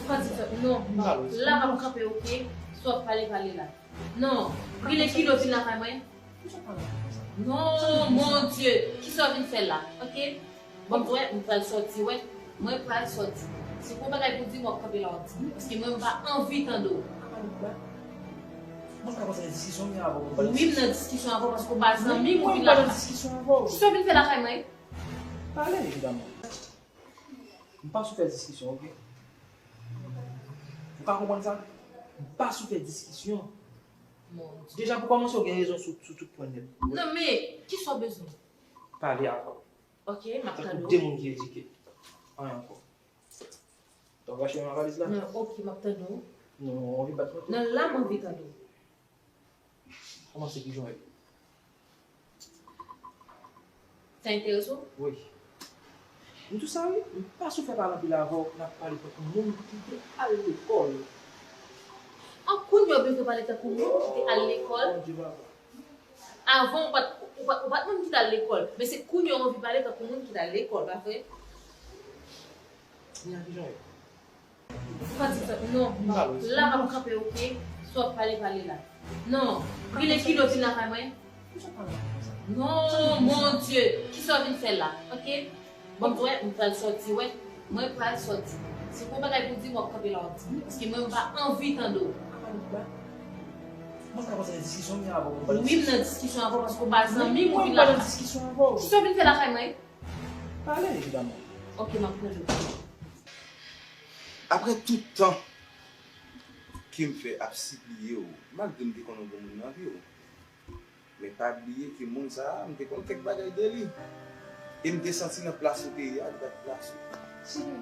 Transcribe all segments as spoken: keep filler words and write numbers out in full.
Ou pa di sa, non. La m ap kanpe, oke? Si w ap pale, pale la. Non. Ou gen kilo vin lakay mwen? Non, mon Dieu. Kisa w vin fè la, oke? Bon, m wè, m pral sòti, wè. Mwen pral sòti. Si w gen yon bagay pou di m, w ap kanpe la, w ap di m. Paske mwen, m pa anvi tande w. Mwen pa konn sa diskisyon m nan avè w. Wi, m nan diskisyon avè w paske w pa zanmi m, ou vin la. Mwen pa nan diskisyon avè w. Kisa w vin fè lakay mwen? Pale, evidaman. M pa sou fè diskisyon, oke? Ou ka konprann sa? M pa sou fè diskisyon. Mon Dieu. Deja, pou kòmanse, w gen rezon sou, sou tout pwen nèt. Non, men, kisa w bezwen? Pale avè w. Ok, m ap tande w. Tankou de moun ki edike. Anyen ankò. Donk, rache nan valiz la. Non, ok, m ap tande w. Non, w anvi bat mwen tou? Non, la m anvi tande w. Kòman se ki jan w ye? Sa enterese w? Wi. M di w sa wi, m pa sou fè pale anpil avè w, n ap pale tankou moun ki te al lekòl. An kounye a w bezwen pale tankou moun ki te al lekòl? Mon Dieu, papa. Avan, ou pa t, ou pa, ou pa t menm ki t al lekòl, men se kounye a w anvi pale tankou moun ki t al lekòl, pa vre? Nia, ki jan w ye? Ou pa di sa, non. La m ap kanpe, oke? Si w ap pale, pale la. Non. Ou gen kilo vin lakay mwen? Non, mon Dieu. Kisa w vin fè la, oke? Bon, m wè, m pral sòti, wè. Mwen pral sòti. Si w gen yon bagay pou di m, w ap kanpe la, w ap di m. Paske mwen, m pa anvi tande w. Mwen pa konn sa diskisyon m nan avè w. Wi, m nan diskisyon avè w paske w pa zanmi m, ou vin la. Mwen pa nan diskisyon avè w. Kisa w vin fè lakay mwen? Pale, evidaman. Ok, m ap tande w. Apre tout tan ke m fè ap sipliye w, malgre m te konn yon bon moun nan vi w, men pa bliye ke moun sa a, m te konn kèk bagay de li. E m te santi nan plas ou te ye a, li pa t plas ou.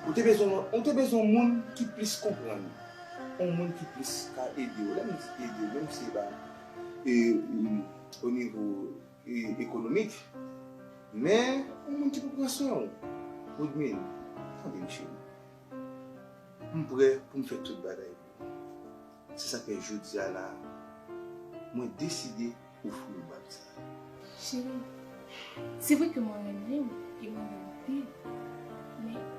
Ou te bezwen, ou te bezwen yon moun ki plis konprann ou, yon moun ki plis ka ede w. Lè m di ede w, menm si se pa, e, e, o nivo e, ekonomik, men yon moun ki pou pran swen w. Woodmine, tande m cheri. M prè pou m fè tout bagay pou ou. Se sa k fè jodi a la, mwen deside ofri w bag sa a. Cheri, se vre ke mwen renmen w e mwen renmen w anpil, men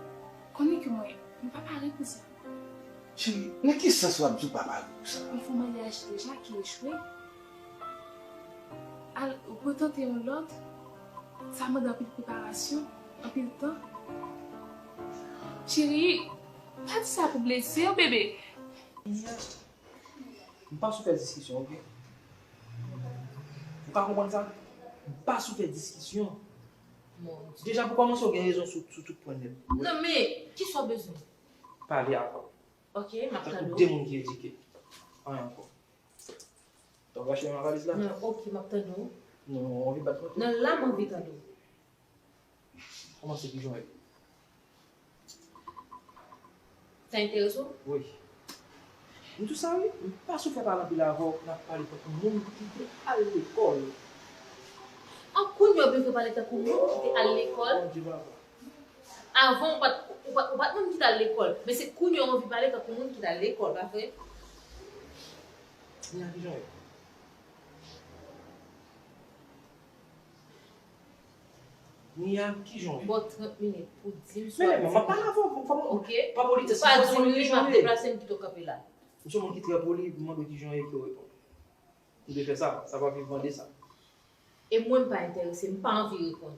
konnen ke mwen, mwen pa pare pou sa. Cheri, nan ki sans w ap di w pa pare pou sa? Mwen fè yon maryaj deja ki echwe. Al retante yon lòt, sa mande anpil preparasyon, anpil tan. Cheri, pa di sa pou blese w, bebe. Nia, m pa sou fè diskisyon, oke? Ou ka konprann sa? M pa sou fè diskisyon. Mon Dieu. Deja, pou kòmanse, w gen rezon sou, sou tout pwen nèt. Non, men, kisa w bezwen? Pale avè w. Ok, m ap tande w. Tankou de moun ki edike. Anyen ankò. Donk, rache nan valiz la. Non, ok, m ap tande w. Non, w anvi bat mwen tou? Non, la m anvi tande w. Kòman se ki jan w ye? Sa enterese w? Wi. M di w sa wi, m pa sou fè pale anpil avè w, n ap pale tankou moun ki te al lekòl. An kounye a w bezwen pale tankou moun ki te al lekòl? Mon Dieu, papa. Avan, ou pa t, ou pa, ou pa t menm ki t al lekòl, men se kounye a w anvi pale tankou moun ki t al lekòl, pa vre? Nia, ki jan w ye? Nia, ki jan w ye? Ba w trant minit pou w di m si w ap di m. Men, men, m ap pale avè w, fò m, ok, pa politès, pa di m wi, m ap deplase m kite w kanpe la. M se yon moun ki trè poli, m mande w ki jan w ye, epi w reponn. Ou te fè sa, sa pa viv mande sa. E mwen, m pa enterese, m pa anvi reponn.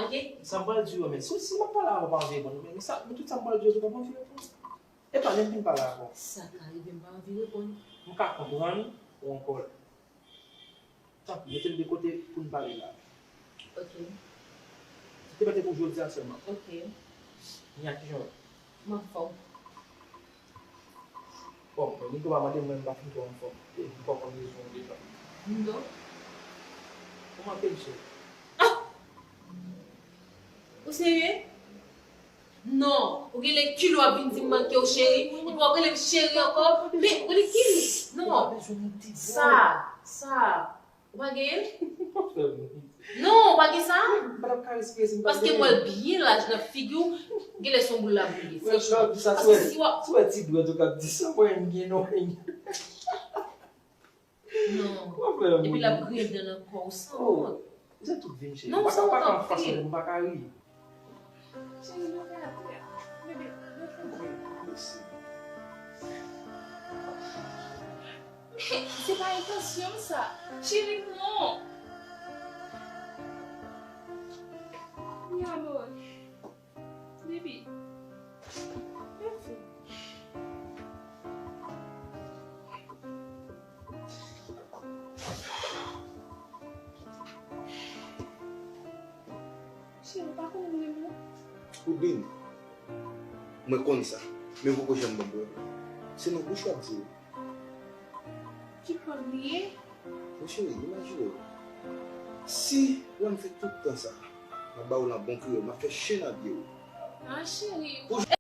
Ok? Sa m pral di w, men si, si m ap pale avè w, w pa anvi reponn, men, men sa, men tout sa m pral di w, ou pa anvi reponn. E pa lè m fin pale avè w. Sa ka rive, m pa anvi reponn. M ka konprann ou ankò. Tanpri, mete l de kote pou n pale la. Ok. Se te mete pou jodi a sèlman. Ok. Nia, ki jan w ye? M anfòm. Bon, mwen, Nico pa mande mwen, m pa fin twò anfòm. E m poko bezwen w deja. Non. Ou manke m, cheri. Ah! Ou serye? Non. Ou gen lè kilo ap vin di m manke w, cheri. Epi w ap rele m cheri ankò. Men, rele ki? Non. Sa, sa. Ou pa genyen l? Non, ou pa gen sa? Paske m wè l byen laj nan figi w, genlè se yon boul la boule. Franchman, paske si w ap, si w wè ti dwèt ou k ap di sa, mwen, m gen non. Non. Epi l ap griyen dan nan kò w san wont. Se tout vi m, cheri. Non, ou san wont anpil. M pa ka ri. Cheri, leve atè a. Bebe, leve. Se pa entansyon m sa. Cheri, non. Mi amor. Baby. Baby. Cheri, ou pa konnen m renmen w? Ou beni. Mwen konn sa. Men ou poko janm ban m pwoblèm. Se nan bouch w ap di l. Ki pòv li ye? Mon cheri, imajine w. Si lè m fè tout tan sa, m ap ba w lan bon kreyòl, m ap fè chen nan pye w. Ah, cheri. Pou